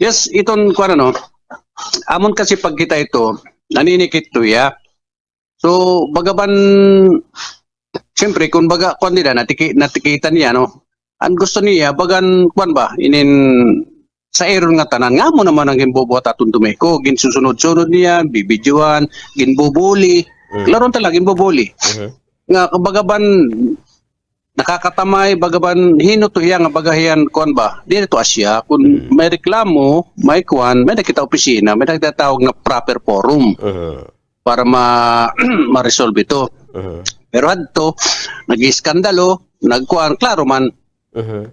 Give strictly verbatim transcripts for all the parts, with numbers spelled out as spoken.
Yes, iton kuan ano. Amon kasi pagkita ito, naninikit to iya. So, baga ban, siyempre, kun baga, kuan dida, natiki-, natikitan niya, no? An gusto niya, bagan, kuan ba, inin, sa iron nga tanan, nga amo naman an ginbubuhat aton Tomeko, ginsusunod-sunod niya, bibidyohan, ginbubuli. Mm. Klaro talaga, ginbubuli. Mhm. Nga, baga ban, nakakatamay, baga ban, hino to hiya nga baga hiyan, kuan ba, diri to asya. Kun Mm. may reklamo, may kuan, may nakita opisina, may nagtatawag na proper forum Mhm. para ma-, ma-resolve ito. Mhm. Pero hadto, nag-iskandalo, nagkuan, klaro man. Mhm.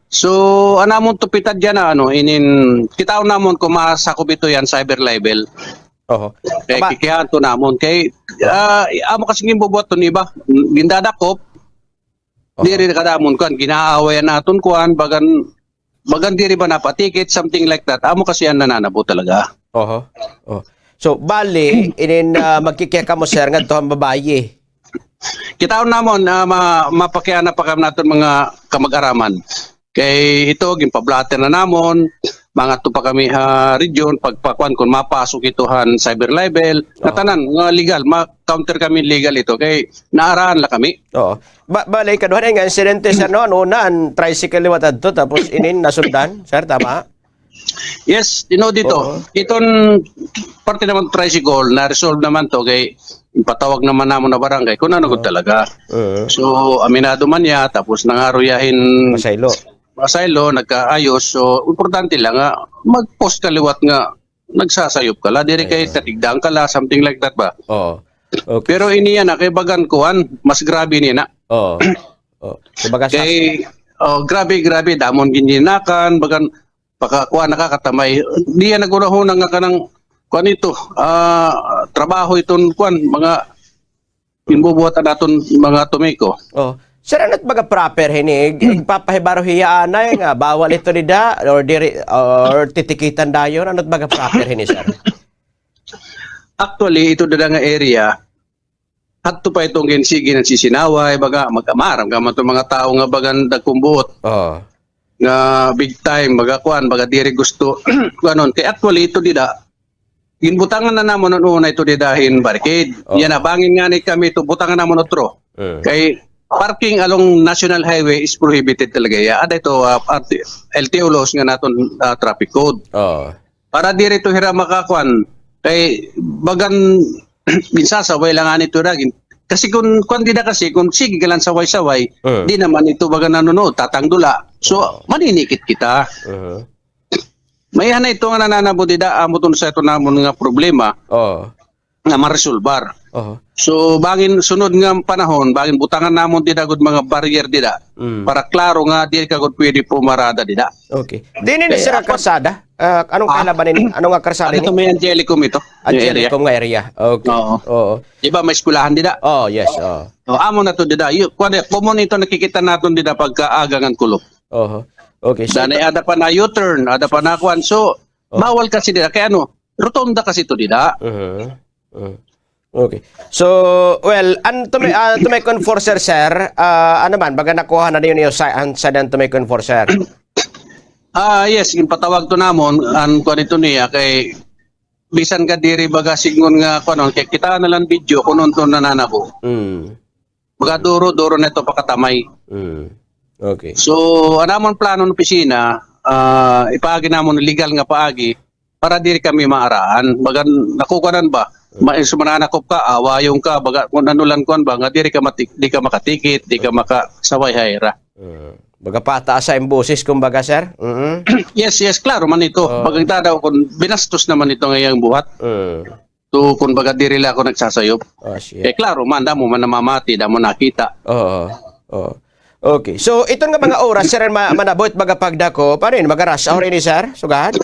So, an amon tupitad dyan na, ano, inin, kitaon namon kung masakob ito yan, cyber libel. Oho. Kay Ama- kikihaan to namon. Kay, ah, amo kasi ginbubuhat ton iba. Gindadakop, Oho. diri na kadamon, kuan, ginaawayan naton, kuan, bagan, bagan diri ba napatikit, something like that. Amo kasi an nananabo talaga. Oho. Oh. So, bali, inin, ah, magkikiha kamo, sir, ngadto han babayi. Kitaon namon, ah, ma-, mapakiana pa kami naton mga kamag-araman. Kay ito, ginpa-blotter na namon, mangadto pa kami ha region, pagpakuan kun mapasok ito han cyber libel, nga Oo. tanan, nga legal, ma-counter kami legal ito, kay naaraan la kami. Oo. Ba-, bali, ikaduha na nga insidente, sir, no? An una, an tricycle liwat adto, tapos inin nasundan, sir, tama? Yes, tinuod ito. Oo. Iton parte naman tricycle, na-resolve naman to, kay ipatawag naman namon na barangay, kun ano gud Oo. talaga. Oo. So, aminado man niya, tapos nangaro hiya hin Masaylo. masaylo, nagkaayos. So, importante lang nga, mag-post ka liwat nga, nagsasayop ka la, diri kay Ayun. tatigdaan ka la, something like that ba? Oo. Okay. Pero ini yana, kay bagan kuan, mas grabe ini na. Oo. Oo. Kumbaga sa Kay, oh, grabe, grabe, damon gininakan, bagan, pakakuan, nakakatamay. Diya naghunahuna nga kanang, kuan ito, ah, trabaho iton, kuan, mga ginbubuhat an aton mga Tomeko. Oh. Sir, ano it baga proper hini? Ig-, igpapahibaro hiya anay nga bawal ito dida or diri, or titikitan dayon? Ano it baga proper hini, sir? Actually, ito dida nga area, hadto pa iton ginsigi nga sisinaway, baga, mag-, maaram ka man iton mga tawo nga bagan dagkong buot. Oo. Nga big time, baga kuan, baga diri gusto, kuanon. Kay actually, ito dida, ginbutangan na namon an una ito dida hin barricade. Oo. Yana, bangin ngani kami ito, butangan namon utro. Mm. Kay parking along National Highway is prohibited talaga. Ya, ada ito, ah, L T O laws nga naton, ah, traffic code. Oo. Para diri to hira makakuan. Kay bagan ginsasaway la ngani ito hira. Gin-, kasi kun kuan dida kasi, kun sige ka la saway-saway, Mm. di naman ito bagan nanunuod, tatangdula. So, Oo. maninikit kita. Mhm. May-ada ito nga nananabo dida, amo iton sa ito namon nga problema Oo. nga maresolbar. Oho. So, bangin sunod nga panahon, bangin butangan namon dida gud mga barrier dida. Mm. Para klaro nga diri ka gud pwede pumarada dida. Okay. Dinhi na, sir, an karsada? Ah, ano nga karsada ini? Ano ito, may Angelicum ito. Angelicum nga area. Okay. Oo. Oo. Di ba may eskwelahan dida? Oh, yes, oo. Oh, amo na to dida. Yu-, kuan, common ito nakikita naton dida pagkaaga ngan kulop. Oho. Okay, so danay ada pa na U-turn, ada pa na kuan. So, bawal kasi dida. Kay ano, rotonda kasi to dida. Uh-huh. Uh-huh. Okay. So, well, an to may, ah, to may confirm, sir, sir, ah, ano man, baga nakuha na niyo, niyo sa, an, sa dan to may confirm, sir? Ah, yes, ginpatawag to namon, an kuan ito niya, kay bisan ka diri baga sidngon nga, kuan, kay kita na lang video kun unton nananabo. Mm. Baga duro, duro na ito pakatamay. Mm. Okay. So, an amon plano nga opisina, ah, ipaagi namon legal nga paagi, para diri kami maaraan. Baga nakukuanan ba? Mm. Ma-, sumananakop ka, awayon ka, baga kun ano lang kuan ba, nga diri ka mati-, di ka makatikit, di ka makasaway ha ira. Mm. Baga pataasa an boses, kumbaga, sir? Mm. Yes, yes, klaro man ito. Oo. Baga dadaw kun binastos naman ito nga iyang buhat. Mm. To, kun baga diri la ako nagsasayop. Oh, siya. Kay klaro man, damo man namamati, damo nakita. Oo. Oo. Okay. So, iton nga mga oras, sir, ma-, manabot baga pagdakop, ano ini, mga rush hour ini, sir? Sugad?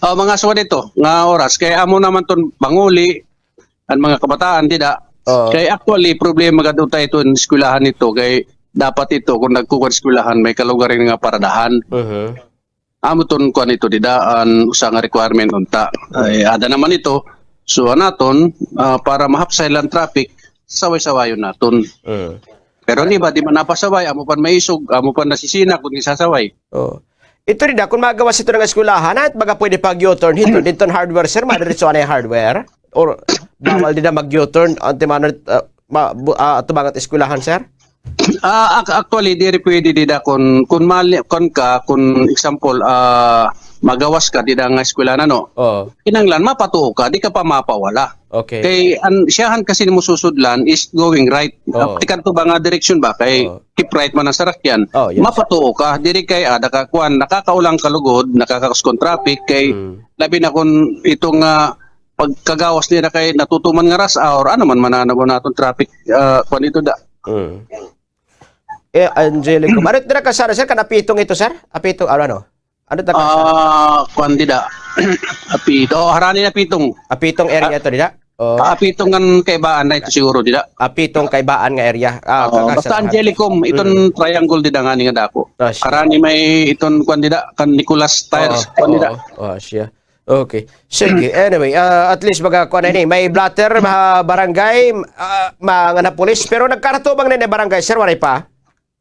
Oh, mga sugad ito, nga oras. Kay amo naman ton panguli, an mga kabataan, dida. Oo. Kay actually, problema gad unta ito an eskwelahan ito. Kay dapat ito, kun nagkukuan eskwelahan, may kalugaringon nga paradahan. Mhm. Amo ton kuan ito dida, an usa nga requirement unta. Ay, ada naman ito. So, an aton, ah, para mahapsay la an traffic, saway-sawayon naton. Mm. Pero an iba, di man napasaway, amo pa an maisog, amo pa an nasisina kun gisasaway. Oo. Ito dida, kun magawas ito nga eskwelahan, ha, baga pwede pag-U-turn hito, didto an hardware, sir, madiretso anay hardware? Or bawal dida mag-U-turn, an timanon, ah, ma-, bu-, ah, tubangat eskwelahan, sir? Ah, ac-, actually, diri pwede dida kun, kun mali, kun ka, kun example, ah, magawas ka dida nga eskwelahan, ano? Oo. Kinahanglan, mapatuo ka, di ka pa mapawala. Okay. Kay, an, siyahan kasi nimo susudlan is going right. Oo. Tikadto ba nga direksyon ba? Kay, Oo. keep right man an sarakyan. Oh, yes. Mapatuo ka, diri kay ada ka, kuan, nakakaulang ka lugod, nakakakuskon traffic, kay Mm. labi na kun ito nga pagkagawas nira kay natutuman nga rush hour, ano man mananabo naton traffic, ah, kuan ito da. Mm. Eh, Angelico, ano ito na ka, sir? Sir, kan Apitong ito, sir? Apitong, ano, ano? Ano ta ka, sir? Ah, kuan dida. Apitong, oh, harani na Apitong. Apitong area ito, dida? Oh. Ah, Apitong ngan Kaibaan na ito siguro, dida? Apitong Kaibaan nga area. Ah, Oo, basta Angelico, iton Mm. triangle dida nga ni nga dako. Ah, siya. Harani may iton kuan dida, kan Nicolas Tires, Oo, kuan dida. oo, oo, siya. Okay. Sige, anyway, ah, at least baga kuan na ini. May blotter, ma-, barangay, ah, mga na pulis, pero nagkaratubang na ini barangay, sir, waray pa?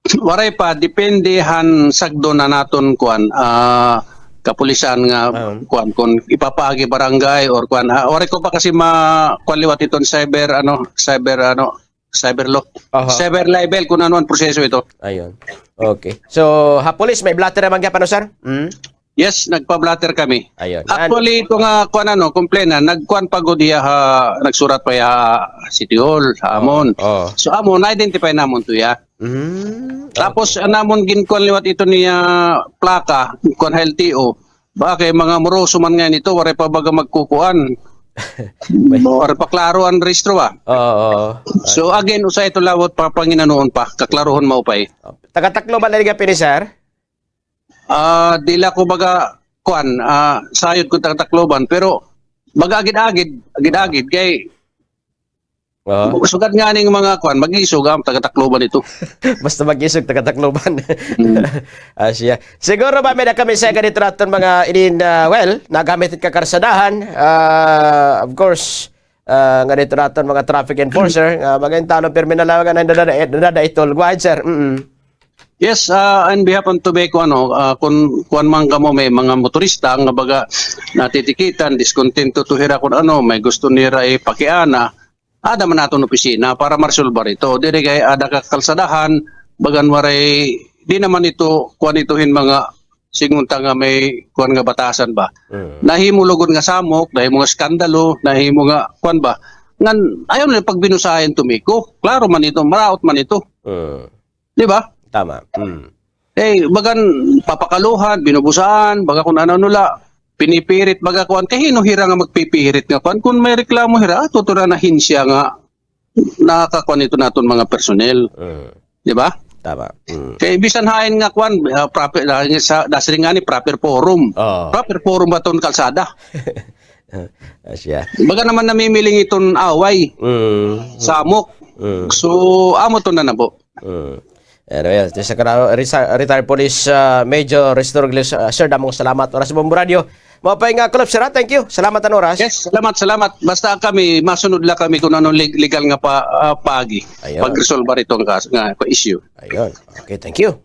Waray pa, depende han sagdon han aton kuan, ah, kapulisan nga Ah. kuan, kun ipapaagi barangay or kuan. Ah, waray ko pa kasi ma-, kuan liwat iton cyber, ano, cyber, ano, cyber law. Aha. Cyber libel, kun ano an proseso ito. Ayun. Okay. So, ha pulis, may blotter naman gihapon, sir? Mm? Yes, nagpa-blotter kami. Ayun. Actually, ito nga, kuan ano, complainant, nagkuan pa gud hiya ha, nagsurat pa hiya ha City Hall, ha Oo, amon. oo. So, amon, na-identify namon to hiya. Mm, Tapos, okay. an amon ginkuan liwat ito niya plaka, kuan ha L T O. Ba, kay mga moroso man ngay-an ito, waray pa baga magkukuan. May Waray pa klaro an rehistro, ah. Oo, oo. So, again, usa ito liwat pa, panginanuon pa, kaklaruhon maupay. Taga-Tacloban na liga pini, sir? Ah, dila ko baga, kuan, ah, sayod ko taga-Tacloban, pero baga agid-agid, agid-agid, kay Oo. sugad nga ning mga kuan, mag-isog, ah, taga-Tacloban ito. Basta mag-isog, taga-Tacloban. Mm. Ah, siya. Siguro ba, may na kami sa ganito naton mga inin, ah, well, nagamit it kakarsadahan, ah, of course, ah, nga dito naton mga traffic enforcer, nga mga intalo, pirmi na lang nga nadada-, nadadaitol. Go ahead, sir. Mm-mm. Yes, ah, in behalf of Tobeco, ano, ah, kun kuan man kamo, may mga motorista nga baga natitikitan, diskontento to hira kun ano, may gusto nira ipakiana, ada man aton opisina para maresolbar ito. Diri kay ada ka kalsadahan, bagan waray, di naman ito, kuan ito hin mga singon ta nga may kuan nga batasan ba. Mm. Nahimo lugod nga samok, nahimo nga eskandalo, nahimo nga kuan ba. Ngan, ayaw na pagbinusayan Tobeco. Klaro man ito, maraot man ito. Mm. Di ba? Tama. Mm. Eh, bagan papakaluhan, binubusahan, baga kun ano-ano la, pinipirit, baga kuan, kay hin-o hira nga magpipirit nga kuan, kun may reklamo hira, ato to na nahinsya nga nakakuan ito naton mga personnel. Mm. Di ba? Tama. Mm. Kay bisan hain nga kuan, ah, proper, ah, sa, nasiring ngani, proper forum. Oo. Proper forum ba ton kalsada? Ah, siya. Baga naman namimiling iton away. Mm. Samok. Mm. So, amo to na nabo. Mm. Anyway, yes, this is, uh, resi-, retired police, uh, Major Restor Glis-, uh, sir, damo nga salamat oras ha Bombo Radio. Maupay nga kulop, sir, ha? Thank you. Salamat han oras. Yes, salamat, salamat. Basta kami, masunod la kami kun ano leg-, legal nga pa, ah, paagi. Ayun. Pagresolbar ito nga kas-, nga issue. Ayun. Okay, thank you.